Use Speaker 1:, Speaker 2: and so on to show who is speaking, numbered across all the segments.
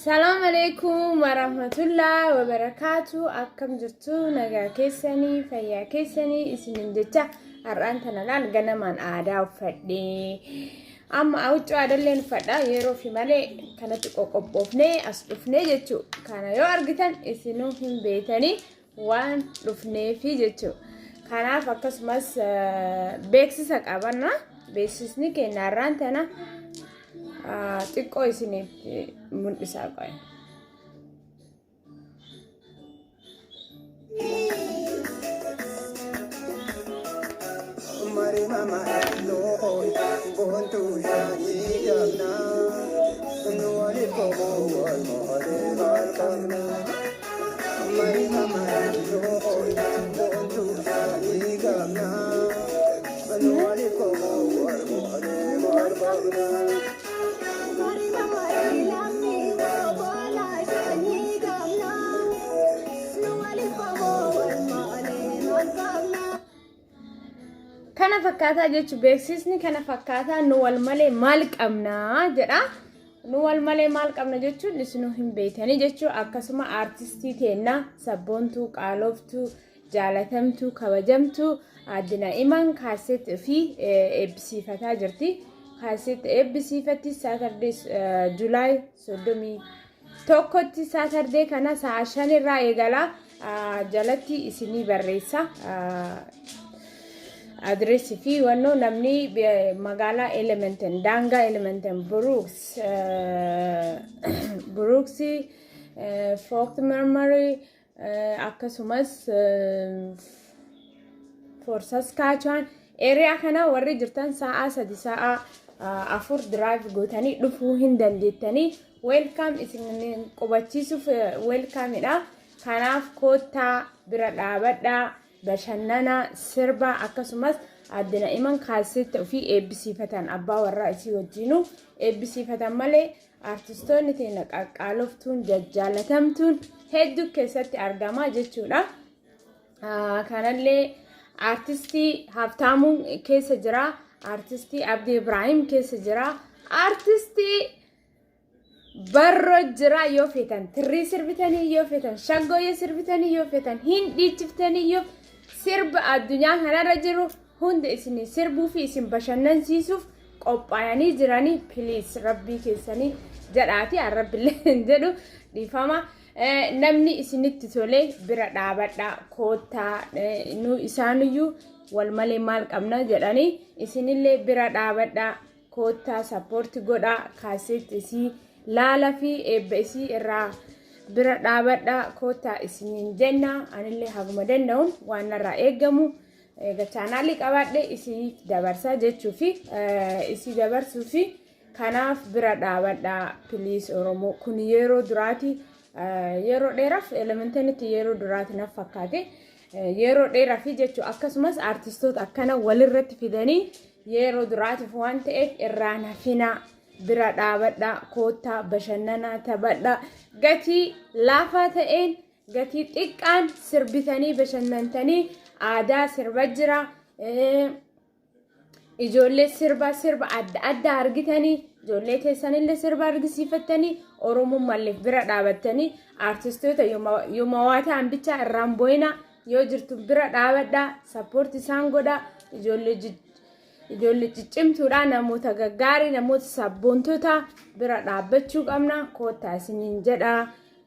Speaker 1: Salaam alaikum warahmatullahi wabarakaatu. Akkam jirtu, nagaa keessanii, fayyaa keessanii isinin jecha. Har'aan tana laal ganamaan aadaa uffadhee, amma huccuu aadalleen uffadha yeroo fi malee kanatti qoqophoofnee as dhufnee jechuu. Kana yoo argitan isinuu hin beetanii waan dhufneefi jechuu. Kanaaf akkasumas beeksisa qabanna. Beeksisni keenya har'aan tana xiqqoo isinitti mul'isaa qo'e. Kana fakkaataa jechuun beeksisni kana fakkaataa, nu wal malee maal qabnaa jedha. Nu wal malee maal qabna jechuun isinuu hin beektanii jechuun. Akkasuma aartistii teennaa sabboontuu, qaalooftuu, jaalatamtuu, kabajamtuu aadde Na'imaan kaaseet fi eebbisiifataa jirti. Kaaseet eebbisiifatti Saturday July 31tti, Saturday kana sa'a 5 irraa eegalaa. Jalatti isinii barreessa. Adireesii fi wannoo namni magaalaa Edmonton, daangaa Edmonton, Brooks, Fort McMurray, akkasumas Fort Saskatchewan area kana warri jirtan sa'a 3, sa'a 4 drive gootanii dhufuu hin dandeettanii. Welcome, isin qubachiisuuf welcomeidha. Kanaaf koottaa bira dhaabadhaa, bashannana, sirba. Akkasumas aadde Na'iman kaasetti ofii eebbisiifatan, abbaa warraa isii wajjinuu eebbisiifatan malee artistoonni teenya qaqqaaloftuun jajjaalatamtuun hedduu keessatti argamaa jechuudha. Kanallee artistii Haftaamuun keessa jira, artistii Abdii Ibraahim keessa jira, artistii Barroo jira. Yoo feetan tirrii sirbitanii, yoo feetan shaggooyyee sirbitanii, yoo feetan hin dhiichiftanii, yoo sirba addunyaa kanarra jiru hunda isin sirbuu fi isin bashannansiisuuf qophaa'anii jiranii. Please, rabbii keessanii jedhaati, arrabbillee hin jedhu, dhiifama. Namni isinitti tolee bira dhaabadhaa, koottaa. Nu isaanuyyuu wal malee maal qabna jedhanii, isinillee bira dhaabadhaa, koottaa, support godhaa. Kaaseet isii laala fi eebba isii irraa bira dhaabadhaa, koottaa isiniin jenna. Anillee haguma danda'uun waan narraa eeggamu eega chaanaalii qabaadhe isiniif dabarsaa jechuu fi isii dabarsuu fi kanaaf bira dhaabadhaa please. Oromoo kun yeroo duraati, yeroo dheeraaf Edmontonitti yeroo duraati naf fakkaate, yeroo dheeraa fi jechuu. Akkasumas aartistoota akkana walirratti fidanii yeroo duraatiif waan ta'eef irraan hafinaa, bira dhaabadhaa, koottaa, bashannanaa, taphadhaa. Gatii laafaa ta'een, gatii xiqqaan sirbitanii bashannantanii, aadaa sirba jira, ijoollee sirba sirba adda addaa argitanii, ijoollee keessanillee sirba argisiifattanii, oromummaallee bira dhaabattanii, aartistoota yooma waa ta'an bichaa irraan bo'ina. Yoo jirtu bira dhaabadhaa, support isaan godhaa. Ijoollee ciccimtuudha, namoota gaggaarii, namoota sabboontota bira dhaabbachuu qabna. Koottaa isiniin jedha.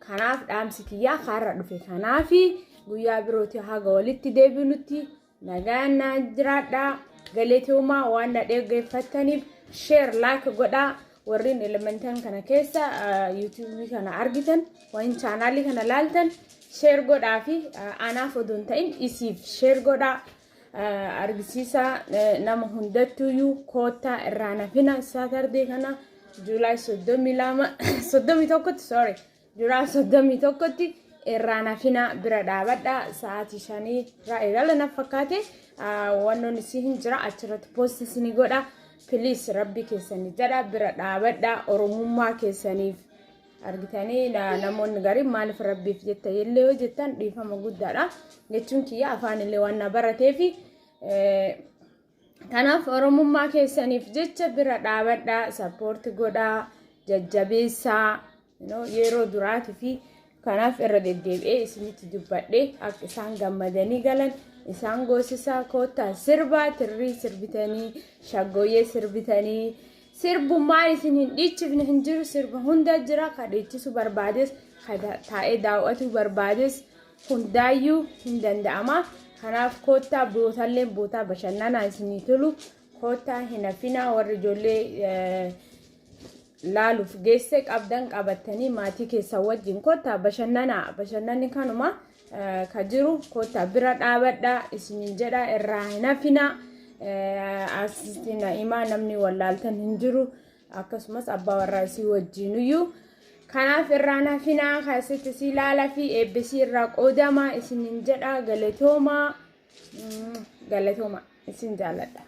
Speaker 1: Kanaaf dhaamsi kiyyaa kaarra dhufe kanaafi guyyaa birooti haga walitti deebinutti nagaan naa jiraadhaa. Galatoomaa waan na dhaggeeffattaniif. Share, like godhaa. Warreen Edmonton kana keessa YouTubeii kana argitan, waan chaanaalii kana laaltan, share godhaa fi anaaf odoo hin ta'in isiif share godhaa, argisiisa nama hundattuyyuu. Koottaa, irraa nafina. Saturday kana July 32, 31tti, sorry, July 31tti irraa nafina, bira dhaabadha. Sa'aatii 5 irraa eegala naf fakkaate. Wannoon isii hin jira, achirratti post isinii godha. Please, rabbi keessanii jedha, bira dhaabadha oromummaa keessaniif. Argitanii, namoonni gariin maaliif rabbiif jetta illee yoo jettan, dhiifama guddaadha jechuun kiyya afaan illee waan na barateefi. Kanaaf oromummaa keessaniif jecha bira dhaabadhaa, support godhaa, jajjabeessaa. Yeroo duraatii fi kanaaf irra deddeebi'ee isinitti dubbadhee akka isaan gammadanii galan isaan goosisaa. Koottaa sirbaa, tirrii sirbitanii, shaggooyyee sirbitanii, sirbummaan isin hin dhiichifne hin jiru. Sirba hunda jira. Ka dhiichisuu barbaades, ka taa'ee daawwatuu barbaades, hundaayyuu hin danda'ama. Kanaaf koottaa, bootaallee bootaa bashannanaa isinii tolu. Koottaa, hin hafinaa. Warri ijoollee laaluuf geesse qabdan qabattanii maatii keessan wajjin koottaa bashannanaa. Bashannanni kanuma ka jiru. Koottaa, bira dhaabadhaa isiniin jedha, irraa hin hafinaa. Asitti Na'imaa namni wallaaltan hin jiru, akkasumas abbaa warraa isii wajjinuyyuu. Kanaaf irraan hafinaa. Keessatti si ilaalaa fi eebbisii irraa qoodamaa isiniin jedha. Galatoomaa, galatoomaa, isin jaalladha.